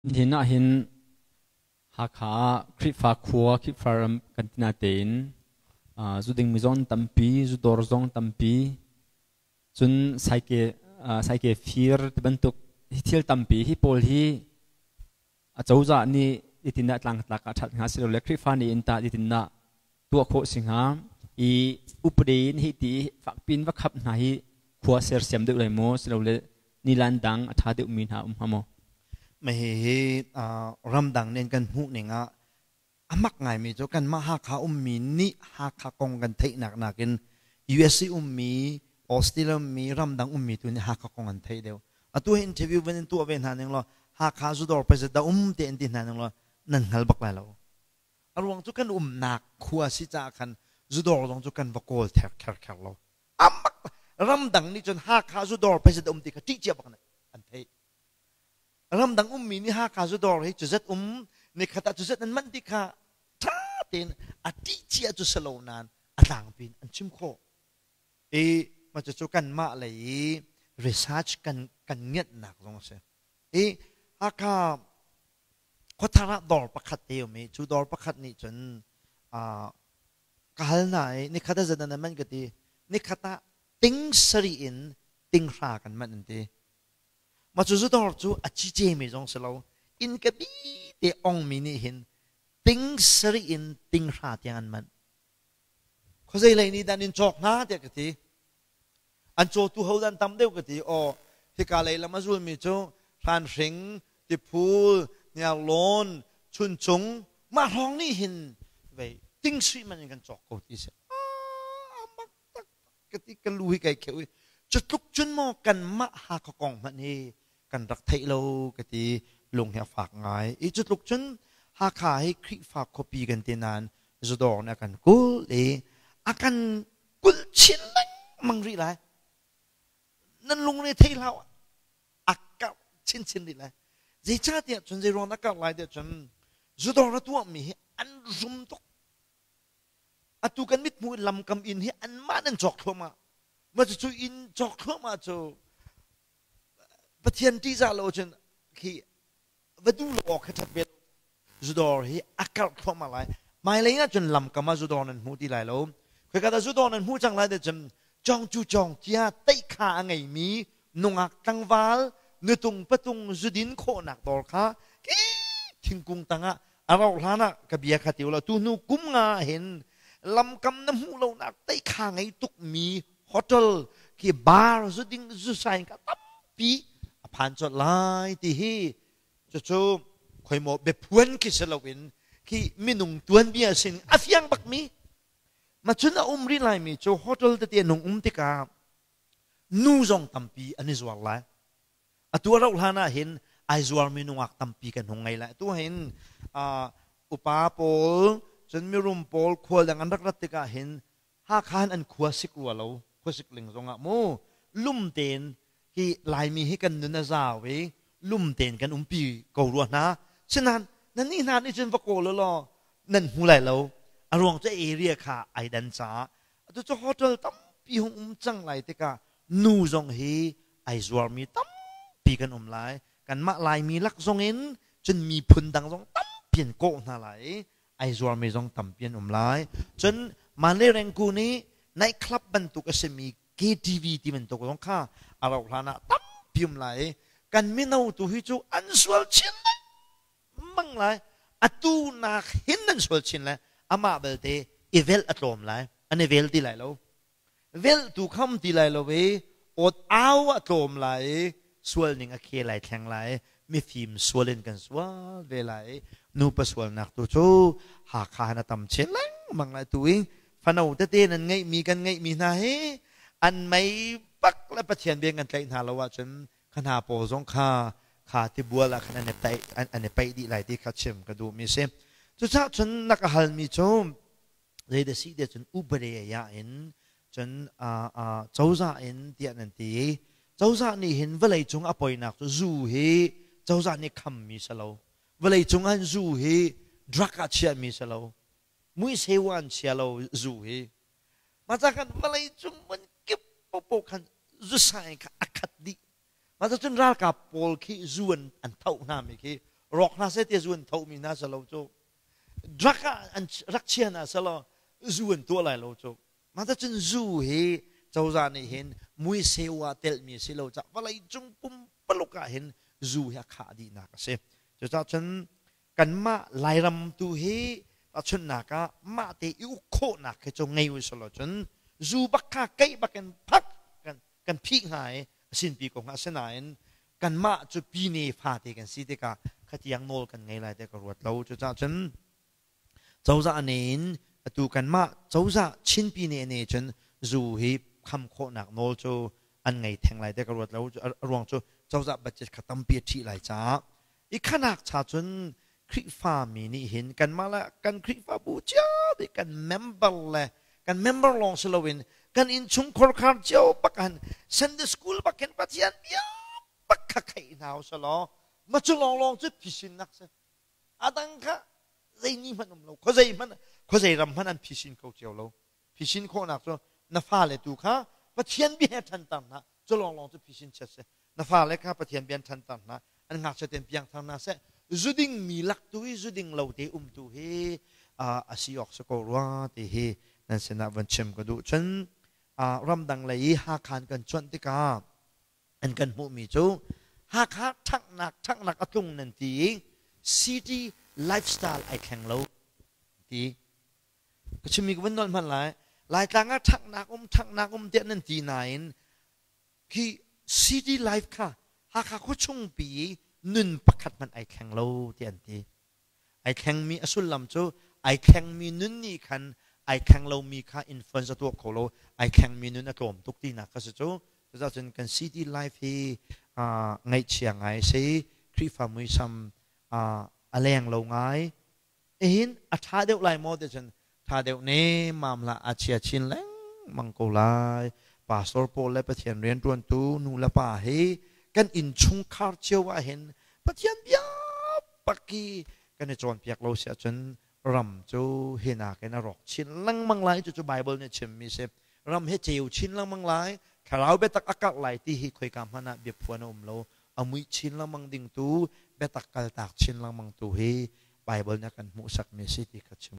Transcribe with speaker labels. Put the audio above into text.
Speaker 1: Nihin ah hin Hakha ah Khrihfa khua, Khrihfa ram kan ti natein zu dingmi zong tampi, zu dawr zong tampi, cun saike saike fir ti bantuk hi thil tampi hi pawl hi acozah nih itin ah tlangtlak ah ṭhat hnga silole Khrihfa nih in tah itin ah tuah khawh si hnga i upade in hi ti fakpi in va khap hna hi khua sersiam deuh lai maw silole nilan dang a ṭha deuhmi hna um hnga maw?
Speaker 2: Mah hihi ramdang nih kan hmuh ning ah a mak ngaimi cu kanmah Hakha ummi nih Hakha kong kan theihnak nakin USA ummi, Australia ummi, ramdang ummi tu nih Hakha kong an theih deuh. Atu hi interview van in tuah ve hna ning law Hakha zudawr president da um te in ti hna ning law nan hngal bak lai lo. A ruang cu kan umnak khua si caah khan zudawr zong cu kan va kawl ther kher kher lo. Amak ramdang nih cun Hakha zudawr president um ti kha ṭih cia bak an theih. Ramdang ummi nih Hakha zudawr hi cuzat um nikhat ah cuzat an manh ti kha ṭha tein a ṭih cia cu si lo nain a tlangpi in an chim khawh. I mah cucu kanmah lei i research kan kan ngiatnak zong a si. I Hakha khuathar ah dawr pakhat te um i cu dawr pakhat nih cun ka hal hna i nikhat a zat an man ka ti. Nikhat ah ting sarih in ting hra kan manh an ti. Mah cu zudawr cu a cicemi zong si lo. Inn ka bi te ongmi nih hin ting sarih in ting hra tiang an manh. Khuazei lei nih dan in cawk hna tiah ka ti. An cawtu ho dan tam deuh ka ti. Aw, hika lei lam a zulmi cu hranhring, tiphul, hniarlawn, chuncung, mah hrawng nih hin vei ting sui man in kan cawk ko ti si. Ah, mak tak ka ti ka lu hi kai kheu i cu tluk cun maw kanmah Hakha kong hmanh hi kan rak theih lo ka ti lung hi a fak ngai i cu tluk cun Hakha hi Khrihfa khuapi kan ti nain zudawr nih a kan kulh i a kan kulh chin lengmang rih lai nan lungre thei hlah a karh chinchin rih lai zeicahtiah cun zei ruang dah karh lai tiah cun zudawr a tuahmi hi an rum tuk Atu kan mithmuh in lamkam inn hi anmah nan cawk thluahmah. Mah cucu inn cawk thluahmah cu Pathian ṭihzah lo cun khi va duh lo awk khi ṭhat ve lo. Zudawr hi a karh thluahmah lai. Hmailei ah cun lamkam ah zudawr nan hmu ti lai lo. Khoika dah zudawr nan hmuh cang lai ti cun cawng cu cawng cia teihkha a ngeimi nungak tlangval nutung patung zudin khawhnak dawr kha khi thingkung tangah a rauh hlan ah ka bia kha ti ulaw tu hnu kum nga hin lamkam na hmuh lonak teikha ngei tukmi hotel khi bar zu ding zu sain ka tampi a phan colh lai ti hi cucu khoimaw biaphuan khi si loin khi minung tuanbia sin a fiang bakmi ma cun a um rih laimi cu hotel tete nung um tikah nu zong tampi an i zuar lai Atu a rauh hlan ah hin ai zuarmi nungak tampi kan hung ngei lai. Atu hin upa pawl cun mirum pawl khual dang an rak rat tikah hin Hakha hin an khua sik rua lo, khuasik ling zongah mu lum tein hi Laimi hi kan nun a zau i lum tein kan umpi ko rua hna. Sinain nan nih hna nih cun va kawl law nan hmu lai lo. A ruang cu area kha ai dan caah atu cu hotel tampi hung um cang lai tikah nu zong hi ai zuarmi tampi kan um lai kanmah Laimi lak zong in cun miphun dang zong tampi an kawh hna lai i ai zuarmi zong tampi an um lai cun Male Rengku nih night club bantuk a simi KTV ti bantuk zong kha a rauh hlan ah tampi um lai i kan mino tu hi cu an sual chin lengmang lai atu nak hin an sual chin lai amah belte i velh a tlawm lai an i vel ti lai lo Velhtu kham ti lai lo i awt au a tlawm lai i sual ning a khe lai thleng lai mifim sual in kan sual ve lai i nupa sualnak tu cu Hakha na tam chin lengmang lai tu i fano tete nan ngeihmi kan ngeihmi hna hi an mei bak le Pathian bia kan tlaih hna lo ahcun kha hna pawl zong kha kha tibual ah khan an i paih an i paih dih lai ti kha chim ka duhmi si. Cucaah cun na ka halmi cu zeidah si tiah cun upade ya in cun cozah in tiah nan ti i cozah nih hin vawlei cung a poinak cu zu hi cozah nih khammi si lo vawlei cung ah zu hi drug ah chiahmi si lo muiseu an chia lo zu hi mah ca khan vawlei cung hmun kip popo khan zu sai kha a khat dih mah cun ralkap pawl khi zu an an tho hna mi khi Rawk hna seh ti zu an tho mi hna si lo cu. Drug ah an rak chia hna selaw zu an tuah lai lo cu. Mah cun zu hi cozah nih hin muiseu ah telhmi si lo cah vawlei cung pumpaluk ah hin zu hi a khah dihnak a si. Cucaah cun kanmah Lairam tu hi tahchunhnak ah mah te i uk khawhnak hi cu ngei u selaw cun zu bak kha keih bak in phak kan kan phih hnga i a sinpi ko hnga. Asinain kanmah cu pine fate kan si tikah khatiang nawl kan ngei lai te ka ruat lo. Cucaah cun cozah ne in atu kanmah cozah Chin pine ne cun zu hi kham khawhnak nawl cu an ngei theng lai te ka ruat lo. A ruang cu cozah budget kha tampi a ṭhih lai caah. I khanak cha cun Khrihfa mi nih hin kanmah le kan Khrihfabu cio nih kan member le kan member lawng si loin kan innchung khorkhar cio bak han Sunday school bak hin Pathian bia bak kha kheih hna u selaw ma cu lawnglawng cu phisin nak si. A dang kha zei ni hmanh um lo, khuazei hmanh, khuazei ram hmanh an phisin ko cio lo. Phisin khawhnak cu na fale tu kha Pathian bia he ṭhanter hna, cu lawnglawng cu phisin chiat si. Na fale kha Pathian bia in ṭhanter hna, an ngakchia tein piangthar hna seh. Zu ding mi lak tu hi zu ding lo te um tu hi a si awk si ko rua ti hi nan sinah van chim ka duh. Cun ramdang lei i Hakha kan cuanh tikah an kan hmuhmi cu Hakha ṭhanghnak ṭhanghnak a tlung nan ti i city lifestyle ai thleng lo ti. Ka chimmi ka vun nolh hmanh lai. Laitlang ah ṭhanghnak um, ṭhanghnak um tiah nan ti nain khi city life kha Hakha khuachungpi i nun pakhat hmanh ai thleng lo tiah an ti. Ai thlengmi a sullam cu ai thlengmi nun nih khan ai thleng lomi kha influence a tuah kho lo, ai thlengmi nun a tlawm tuk tinak kha si cu. Cucaah cun kan city life hi ngaihchia ngai a si. Khrihfa muisam a leng lo ngai. Ehin a ṭha deuh lai maw ti cun ṭha deuh nemmam hlah, a chia chin lengmang ko lai. Pastor pawl le Pathian rianṭuantu nu le pa hi kan innchungkhar cio ah hin Pathian bia bak hi kan i cawnpiak lo si ahcun ram cu hi nakin a rawk chin lengmang lai. Cucu Bible nih chimmi si. Ram hi ceu chin lengmang lai, thlarau biatak a karh lai ti hi khoika hmanh ah biaphuan a um lo. A muih chin lengmang ding tu, biatak kaltak chin lengmang tu hi Bible nih a kan hmuhsakmi a si ti kha chim.